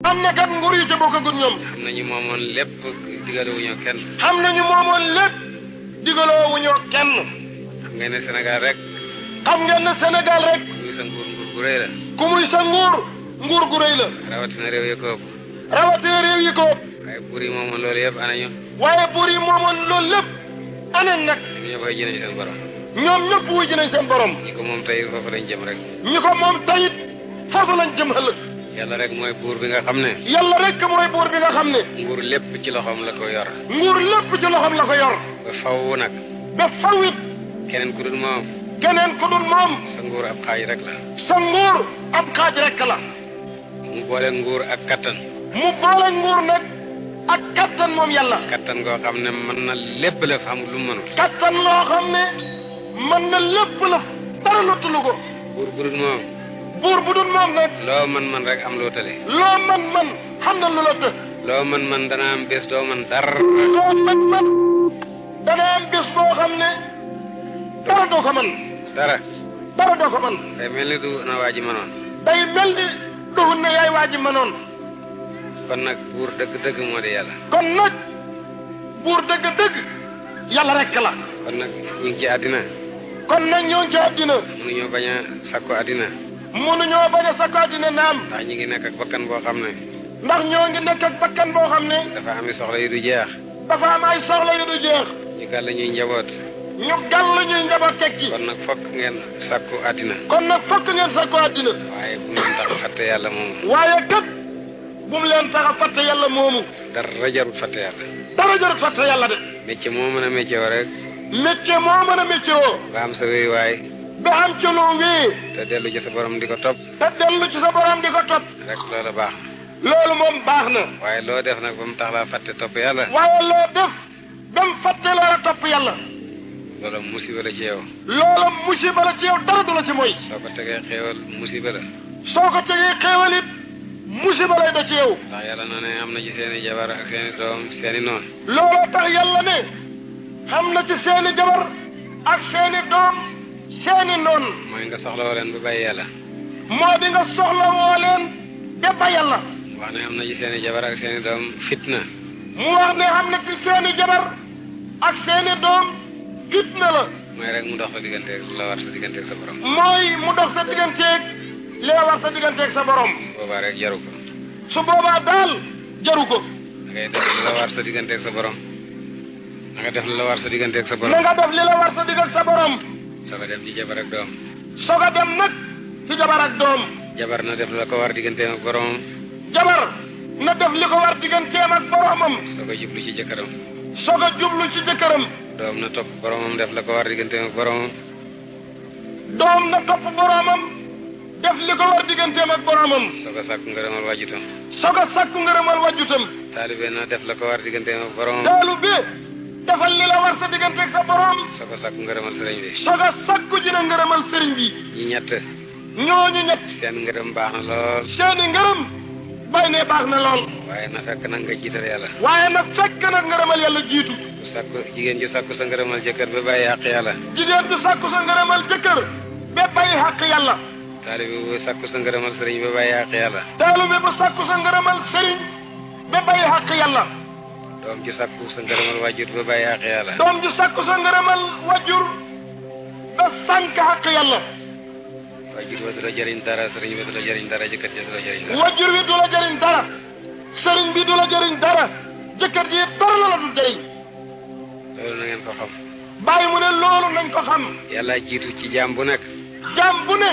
am na kat nguur yi ca bokkagut ñoom. xam nañu moomoon lépp digalewuñoo kenn. xam nañu moomoon lépp digaloowuñoo kenn. xam ngeen ne Sénégal rek. xam ngeen ne Sénégal rek. ku muy sa nguur gu rëy la. ku muy sa nguur gu rëy la. rawatina réew yi ko ëpp. rawatina réew yi ko ëpp. waaye buur yi moomoon loolu yëpp anañu. waaye buur yi moomoon loolu lépp anañ nag. ñoo koy jëlee seen borom. ñoom ñëpp wuy jënañ seen borom. ñi ko moom tey foofu lañ jëm rek. ñi ko moom tayit foofu lañ jëm ëllëg. yàlla rek mooy buur bi nga xam ne. yàlla rek mooy buur bi nga xam ne. nguur lépp ci loxoom la ko yor. nguur lépp ci loxoom la ko yor. ba faw nag. ba fawit. keneen ku dul moom. keneen ku dul moom. sa nguur ab xaaj rek la. sa nguur ab xaaj rek la. mu boole nguur ak kattan. mu boole nguur nag ak kattan moom yàlla. kattan goo xam ne mën na lépp la fa amul lu mu mënul. kattan loo xam ne mën na lépp la dara lottulu ko. buur bu dul moom. buur bu dul moom nag. loo mën rek am loo tële. loo mën xam na lu la të. loo mën dana am bés doo mën dara. loo mën dana am bés boo xam ne dara doo ko mën. dara doo ko mën. day mel ni du na waa ji mënoon. day mel ni duhun ne yaay waa ji mënoon. kon nag buur dëgg-dëgg moo di yàlla. kon nag buur dëgg-dëgg yàlla rek la. kon nag ñu ngi ci àddina. kon nag ñoo ngi ci àddina. mënuñoo bañ a sakku àddina. mënuñoo bañ a sakku àddina naam. ndax ñu ngi nekk ak bakkan boo xam ne. ndax ñoo ngi nekk ak bakkan boo xam ne. dafa am soxla yu du jeex. dafa am ay soxla yu du jeex. ñu gàll ñuy njaboot. ñu gàll ñuy njaboot teg ci. kon nag fokk ngeen sakku àddina. kon nag fokk ngeen sakku àddina. waaye bu mu leen tax a fàtte yàlla moomu. waaye kat bu mu leen tax a fàtte yàlla moomu. dara jarut fàtte yàlla. dara jarut fàtte yàlla de. métier moo mën a métier woo rek. métier moo mën a métier woo. ba am sa wéyuwaay. ba am ci lu wii. te dellu ci sa borom di ko topp. te dellu ci sa borom di ko topp. rek loola baax. loolu moom baax na. waaye loo def nag ba mu tax laa fàtte topp yàlla. waaye loo def ba mu fàtte loola topp yàlla. loola musiba la ci yow. loola musiba la ci yow dara du la ci mooy. soo ko tegee xéewal musiba la. soo ko tegee xéewal it musiba lay da ci yow. ndax yàlla na ne am na ci seeni jabar ak seeni doom seeni noon. looloo tax yàlla ne xam na ci seeni jabar ak seeni doom seeni noon. mooy nga soxlawoo leen ba bàyyi yàlla. moo di nga soxlawoo leen ba ba yàlla. wax ne am na ci seeni jabar ak seeni doom fitna. mu wax ne xam na ci seeni jabar ak seeni doom fitna la. mooy rek mu dox sa digganteeg la war sa digganteeg sa borom. mooy mu dox sa digganteeg li la war sa digganteeg sa borom. su boobaa rek jaru ko. su boobaa daal jaru ko. da ngay def li la war sa digganteeg sa borom. da nga def li la war sa digganteeg sa borom. na nga def li la war sa digganteeg sa borom. soo ko dem ci jabar ak doom. soo ko dem nag ci jabar ak doom. jabar na def la ko war digganteem ak boromam. jabar na def li ko war digganteem ak boromam. soo ko jublu ci jëkkëram. soo ko jublu ci jëkkëram. doom na topp boromam def la ko war digganteem ak boromam. doom na topp boromam def li ko war digganteem ak boromam. soo ko sàkku ngërëmal wàjjutam. soo ko sàkku ngërëmal wàjjutam. taalibe na def la ko war digganteem ak boromam. taalibe defal li la war sa digganteeg sa borom. soo ko sàkku ngërëmal sëriñ bi. soo ko sàkku ji na ngërëmal sëriñ bi. ñi ñett. ñooñu ñett. seen ngërëm baax na lool. seeni ngërëm bay ne baax na lool. waaye na fekk nag nga jiital yàlla. waaye nag fekk nag ngërëmal yàlla jiitu. sàkku jigéen ju sàkku sa ngërëmal jëkkër ba bàyyi xaq yàlla. jigéen ju sàkku sa ngërëmal jëkkër ba bàyyi xaq yàlla. taalibe bu sàkku sa ngërëmal sëriñ ba bàyyi xaq yàlla. taalibe bu sàkku sa ngërëmal sëriñ ba bàyyi xaq yàlla. doom ju sàkku sa ngërëmal wàjjur ba bàyyi xaq yàlla. doom ju sàkku sa ngërëmal wàjjur ba sànk xaq yàlla. wàjjur ba du la jëriñ dara sëriñ ba du la jëriñ dara jëkkër ji du la jëriñ dara. wàjjur bi du la jëriñ dara sëriñ bi du la jëriñ dara jëkkër ji dara la la du jëriñ. loolu na ngeen ko xam. bàyyi mu ne loolu nañ ko xam. yàlla jiitu ci jaam bu nekk. jaam bu ne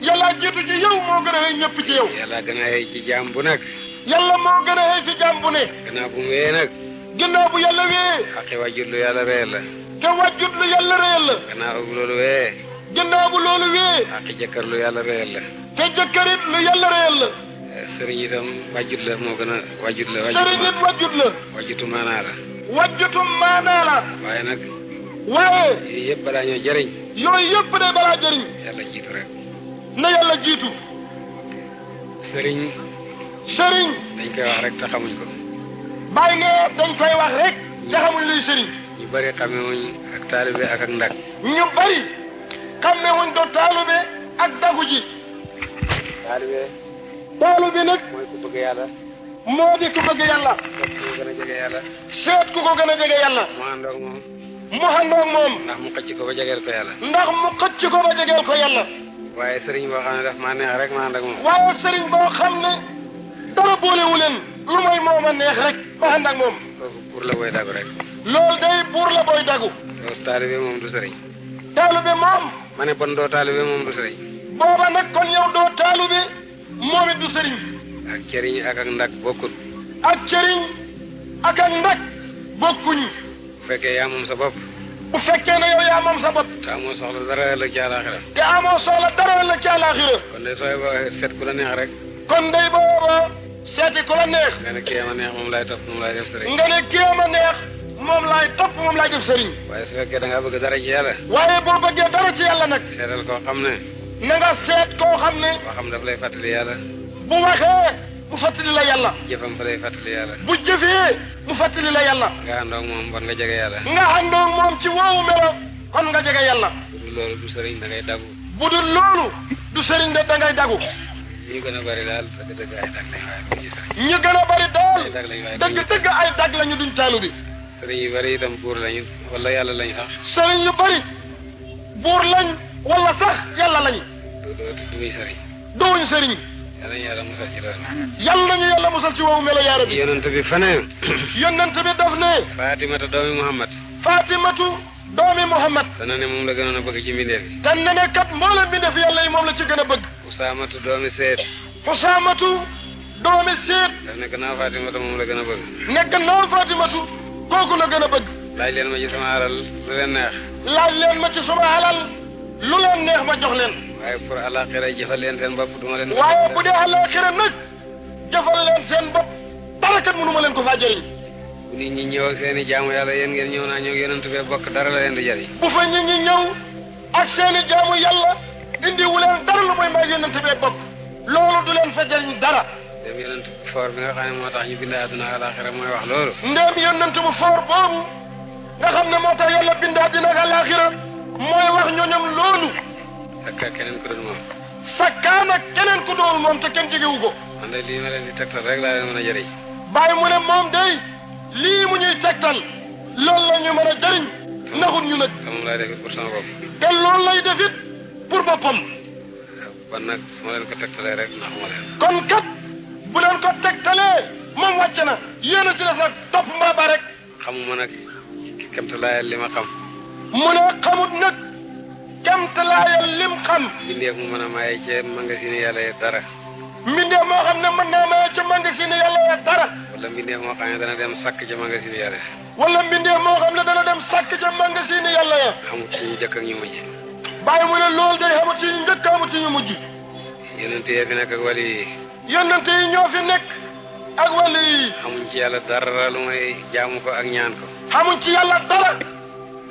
yàlla jiitu ci yow moo gën a xëy ñëpp ci yow. yàlla gën a xëy ci jaam bu nekk. yàlla moo gën a xëy ci jaam bu ne. gannaaw bu mu wee nag. ginnaaw bu yàlla wee. xaqi wàjjur lu yàlla réer la. te wàjjut lu yàlla réel la. gannaaw bu loolu wee. ginnaaw bu loolu wee. xaqi jëkkër lu yàlla réer la. te jëkkërit lu yàlla réel la. sëriñ itam wàjjut la moo gën a wàjjut la. sëriñ it wàjjut la. wàjjutu maanaa la. wàjjutum maanaa la. waaye nag. waaye. yooyu yëpp balaa ñoo jëriñ. yooyu yëpp de balaa jëriñ. yàlla jiitu rek. na yàlla jiitu. sëriñ. sëriñ. dañ koy wax rek te xamuñ ko. bàyyi ne dañ koy wax rek te xamuñ luy sëriñ. ñu bari xamewuñ ak taalibe ak ndag. ñu bari xamewuñ do taalibe ak dagu ji. taalibe. taalu bi nag mooy ku bëgg yàlla moo di ku bëgg yàlla seet ku gën a jege yàlla seet ku ko gën a jege yàlla mu àndoog moom mu àndoog moom ndax mu xëcc ko ba jegeel ko yàlla ndax mu xëcc ko ba jegeel ko yàlla waaye sëriñ boo xam ne daf maa neex rek ma ànd ak moom waaye sëriñ boo xam ne dara boolewu leen lu mooy moom a neex rek ma ànd ak moom kooku pour la booy dagu rek loolu day buur la booy dagu yow taalibe moom du sëriñ taalube moom ma ne bon doo taalibe moom du sëriñ booba nag kon yow doo taalube moom it du sëriñ ak cëriñ ak ndak bokkut ak cëriñ ak ndak bokkuñ bu fekkee yaa moom sa bopp bu fekkee ne yow yaa moom sa bopp te amoo soxla dara ëllëg ci àllaaxira te amoo soxla dara la ci àllaaxira kon de sooy ba seet ku la neex rek kon day booba seeti ku la neex nga ne kii ma neex moom laay topp moom laay def sëriñ nga ne kéem a neex moom laay topp moom laay def sëriñ waaye su fekkee da ngaa bëgg dara ci yàlla waaye boo bëggee dara ci yàlla nag seetal koo xam ne na nga seet koo xam ne boo xam daf lay fàttali yàlla bu waxee mu fàttali la yàlla jëfam fa lay fàttali yàlla bu jëfee mu fàttali la yàlla nga àndoog moom bon nga jege yàlla nga àndoog moom ci woowu melo kon nga jege yàlla bu dul loolu du sëriñ da ngay dagu bu dul loolu du sëriñ de da ngay dagu ñu gën a bari daal dëgg-dëgg ay dag lañ waaye duñ ci sëriñ ñu gën a bari daal ay dag lañ waaye dëgg ay dag lañu duñ taalu bi sëriñ yu bari itam buur lañu wala yàlla lañ sax sëriñ yu bari buur lañ wala sax yàlla lañ duñuy sëriñ dowuñ sëriñ yàlla ñu yàlla musal ci loolu yàlla nañu yàlla musal ci woowu melo yaara bi yonent bi faneen yonent bi daf ne Fatimata doomi Muhammad Fatimatu doomi Muhammad dana ne moom la gënoon a bëgg ci mbindeef yi te ne ne kat mboolem bi def yàlla yi moom la ci gën a bëgg Usaamatu doomi Seet Usaamatu doomi Seet daf ne gannaaw Fatimata moom la gën a bëgg ne gannaaw Fatimatu kooku la gën a bëgg laaj leen ma ci sama alal lu leen neex laaj leen ma ci suma alal lu leen neex ma jox leen waaye pour àllaaxira jëfal leen seen bopp duma leen waaye bu dee àllaaxira nag jëfal leen seen bopp dara kat mënuma leen ko faa jëriñ bu nit ñi ñëw ak seen i jaamu yàlla yéen ngeen ñëw naa ñëw yonent bee bokk dara la leen di jëriñ bu fa nit ñi ñëw ak seen i jaamu yàlla indi wu leen dara lu mooy may yonent bee bokk loolu du leen fa jëriñ dara dem yonent bu foor bi nga xam ne moo tax ñu bind àdduna ak àllaaxira mooy wax loolu ndéem yonent bu foor boobu nga xam ne moo tax yàlla bind àddina ak àllaaxira mooy wax ñooñam loolu sakka keneen ku dul moom sakkaan ak keneen ku doon moom te kenn jegewu ko man de lii ma leen di tegtal rek laa leen mën a jëriñ bàyyi mu ne moom day lii mu ñuy tegtal loolu la ñu mën a jëriñ naxut ñu nag te moom laay defit pour sama bopp te loolu lay defit pour boppam kon nag su ma leen ko tegtalee rek naxuma leen kon kat bu leen ko tegtalee moom wàcc na yéen a ci def nag topp mbaa ba rek xamuma nag kemtalaayal li ma xam mu ne xamut nag kemtalaayal lim xam bindeef mu mën a maye ci magasin yàlla yi dara mbindeef moo xam ne mën naa maye ca magasin yàlla ya dara wala mbindeef moo xam ne dana dem sàkk ca magasin yàlla wala mbindeef moo xam ne dana dem sàkk ca magasin yàlla ya xamut ci ñu jëkk ak ñu mujj bàyyi mu ne loolu day xamut ci ñu njëkk xamut ci ñu mujj yonent yi fi nekk ak wali yi yonent yi ñoo fi nekk ak wali yi xamuñ ci yàlla dara lu may jaamu ko ak ñaan ko xamuñ ci yàlla dara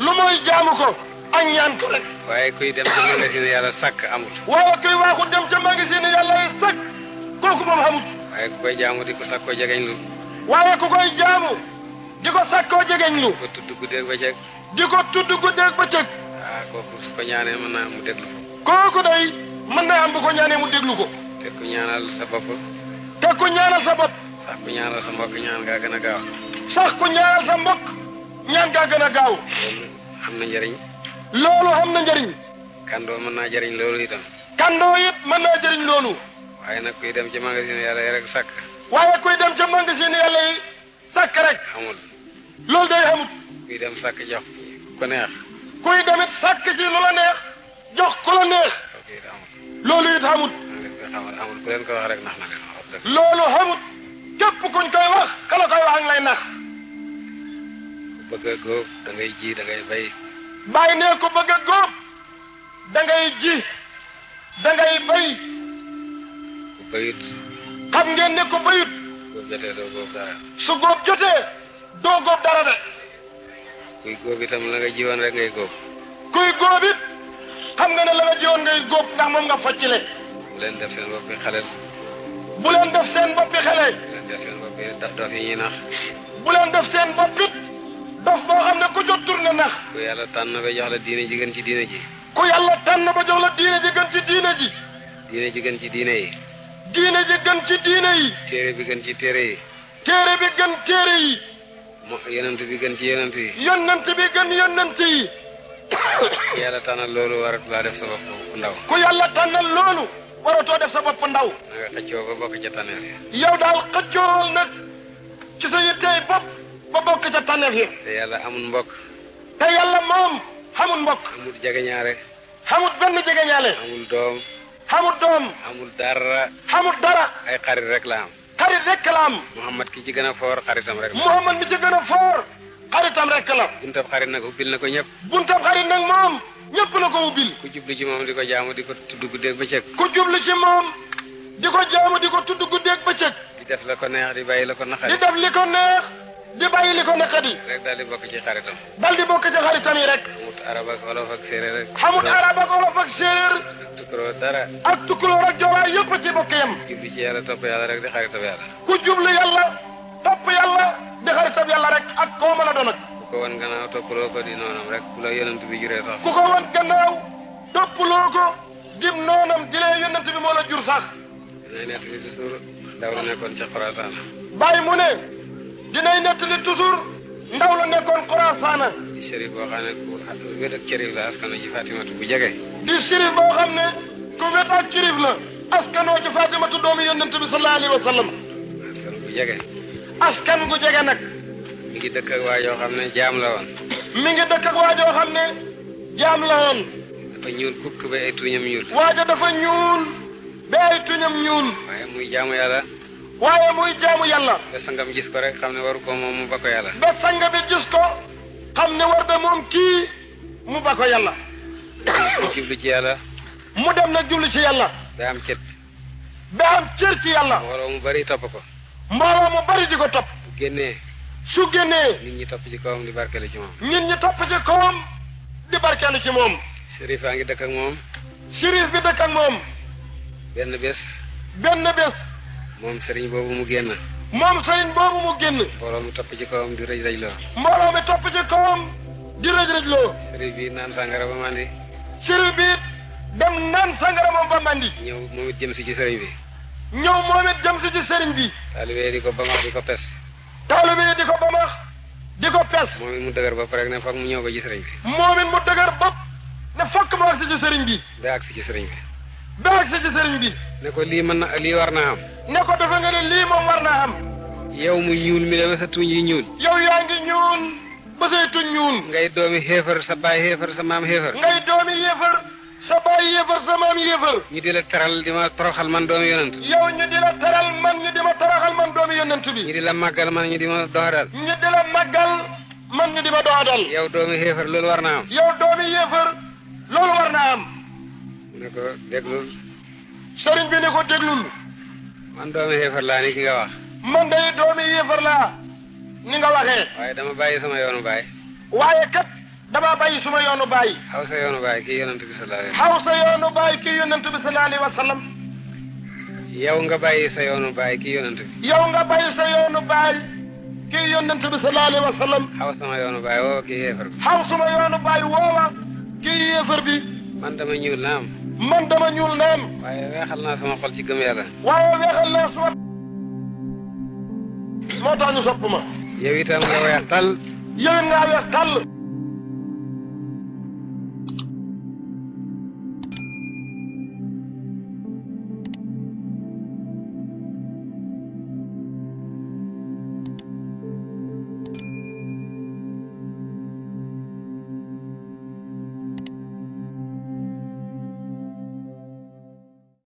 lu mooy jaamu ko ak ñaan ko rek waaye kuy dem ca magasin yàlla sàkk amut waaye kuy waaxu dem ca magasin yàlla yi sàkk kooku moom xamut waaye ku koy jaamu di ko sàkkoo jegeñ lu waaye ku koy jaamu di ko sàkkoo jegeñ lu ko tudd guddeeg bëccëg di ko tudd guddeeg bëccëg kooku su ko ñaanee mën naa mu déglu kooku day mën na am bu ko ñaanee mu déglu ko te ku ñaanal sa bopp te ku ñaanal sa bopp sax ku ñaanal sa mbokk ñaan ngaa gën a gaaw sax ku ñaanal sa mbokk ñaan gaa gën a gaaw loolu am na njëriñ loolu xam na njëriñ kandoo mën naa jëriñ loolu itam kandoo it mën naa jëriñ loolu waaye nag kuy dem ci magasin yàlla yi rek sàkk waaye kuy dem ca magasin yàlla yi sàkk rek xamul loolu day xamut kuy dem sàkk jox ko neex kuy demit sàkk ci lu la neex jox ku la neex kooku it amul loolu it xamut maa leen koy xamal amul ku leen ko wax rek nax na leen wax dëgg loolu xamut képp kuñ koy wax kala koy wax ak lay nax ku bëgg a góob da ngay ji da ngay bay bàyyi ne ko bëgg a góob da ngay ji da ngay bay ku bayut xam ngeen ne ko bayut góob jotee doo góob dara su góob jotee doo góob dara de kuy góob itam la nga jiwoon rek ngay góob kuy góob it xam nga ne la nga jiwoon ngay góob ndax moom nga foccile bu leen def seen boppi xalel bu leen def seen boppi xele bu leen def seen boppi dof yi ñuy nax bu leen def seen bopp it dof boo xam ne ku jot tourné nax ku yàlla tànn ba jox la diine ji gën ci diine ji ku yàlla tànn ba jox la diine ji gën ci diine ji diine ji gën ci diine yi diine ji gën ci diine yi. téere bi gën ci téere yi. téere bi gën téere yi. yonent bi gën ci yonent yi. yonent bi gën yonent yi. ku yàlla tànnal loolu waratu laa def sa bopp ndaw. ku yàlla tànnal loolu waratoo def sa bopp ndaw. na nga xëccoo ba bokk ca tànneef yi. yow daal xëccool nag ci sa yittey bopp ba bokk ca tànneef yi. te yàlla amul mbokk. te yàlla moom xamul mbokk. amul jegeñaare. xamul benn jegeñaale. amul doom. xamul doom. amul dara. xamul dara. ay xarit rek la am. xarit rek la am. Muhammad ki ci gën a foor xaritam rek la. Muhammad mi ci gën a foor xaritam rek la. buntab xarit nag ubbil na ko ñëpp. buntab xarit nag moom ñëpp la ko ubbil. ku jublu ci moom di ko jaamu di ko tudd guddeeg bëccëg. ku jublu ci moom di ko jaamu di ko tudd guddeeg bëccëg. di def la ko neex di bàyyi la ko naqari. di def li ko neex di bàyyi li ko naqadi. rek daal di bokk ci xaritam. dal di bokk ci xaritam yi rek. xamut arab ak wolof ak séeréer rek. xamut arab ak wolof ak séeréer. ak tukuroo dara. ak tukulóor ak joolaa yëpp ci bokk yam. jublu ci yàlla topp yàlla rek di xaritam yàlla. ku jublu yàlla topp yàlla di xaritam yàlla rek ak koo mën a doon ak. ku ko wan gannaaw toppaloo ko di noonam rek ku la yonent bi juree sax. ku ko wan gannaaw toppaloo ko dim noonam jëlee yonent bi moo la jur sax. dinay nekk li toujours ndaw la nekkoon ca Xorasaan. bàyyi mu ne dinay nettali toujours ndaw la nekkoon Xorasaan. di shérif boo xam ne ku wét ak cërif la askano ci Fatimatu bu jege. di shérif boo xam ne ku wét ak cërif la askanoo ci Fatimatu doomu yonent bi sallallahu alayhi wa sallam. askan bu jege. askan gu jege nag. mi ngi dëkk ak waa yoo xam ne jaam la woon. mi ngi dëkk ak waa joo xam ne jaam la woon. dafa ñuul kukk ba ay tuñam ñuul. waaja dafa ñuul ba ay tuñam ñuul. waaye muy jaamu yàlla. waaye muy jaamu yàlla. ba sangam gis ko rek xam ne waru ko moom mu ba ko yàlla. ba sanga bi gis ko xam ne war da moom kii mu ba ko yàlla. mu jublu ci yàlla. mu dem nag jublu ci yàlla. ba am cët. ba am cër ci yàlla. mbooloo mu bari topp ko. mbooloo mu bari di ko topp. bu génnee. su génnee. nit ñi topp ci kawam di barkeelu ci moom. nit ñi topp ci kawam di barkeelu ci moom. Sërif a ngi dëkk ak moom. shérif bi dëkk ak moom. benn bés. benn bés. moom sëriñ boobu mu génn. moom sëriñ boobu mu génn. mbooloo mu topp ci kawam di rëj rëj loo. mbooloo mi topp ci kawam di rëj-rëj loo. sërif bi naan sàngara ba mandi. shérif bi dem naan sangara moom ba mandi. ñëw moom it jëm si ci sëriñ bi. ñëw moom it jëm si ci sëriñ bi. taalibe di ko bamax di ko pes. taalibe yi di ko bamax di ko pes. moom it mu dëgër bopp rek ne foog mu ñëw ba ci sëriñ bi. moom it mu dëgër bopp ne fokk mu agsi ci sëriñ bi. ba agsi ci sëriñ bi. ba agsi ci sëriñ bi. ne ko lii mën na lii war naa am. ne ko dafa nga ne lii moom war naa am. yow mu ñuul mi la sa tuñ yi ñuul. yow yaa ngi ñuul ba say tuñ ñuul. ngay doomi xéefar sa baay xéefar sa maam xéefar. ngay doomi yéefar sa baay yéefar sa maam yéefar. ñu di la teral di ma toroxal man doomi yonent. yow ñu di la teral man ñu di ma toroxal man doomi yonent bi. ñu di la màggal man ñu di ma doxadal. ñu di la màggal man ñu di ma doxadal. yow doomi xéefar loolu war naa am. yow doomi yéefar loolu war naa am. mu ne ko déglul. sëriñ bi ne ko déglul. man doomi xéefar laa ni ki nga wax. man day doomi yéefar laa ni nga waxee. waaye dama bàyyi sama yoonu baay. waaye kat damaa bàyyi suma yoonu baay. xaw sa yoonu baay kii yonent bi sallallahu alayhi wa xaw sa yoonu baay kii yonent bi sallallahu alayhi wa sallam. yow nga bàyyi sa yoonu baay kii yonent bi. yow nga bàyyi sa yoonu baay kii yonent bi sallallahu alayhi wa sallam. xaw sama yoonu baay woo kii xéefar bi. xaw suma yoonu baay woowa kii yéefar bi. man dama ñuul naam. man dama ñuul naam. waaye weexal naa sama xol ci gëm yàlla. waaye weexal naa suma. moo tax ñu sopp ma. yow itam nga weex tal. yow it ngaa weex tàll.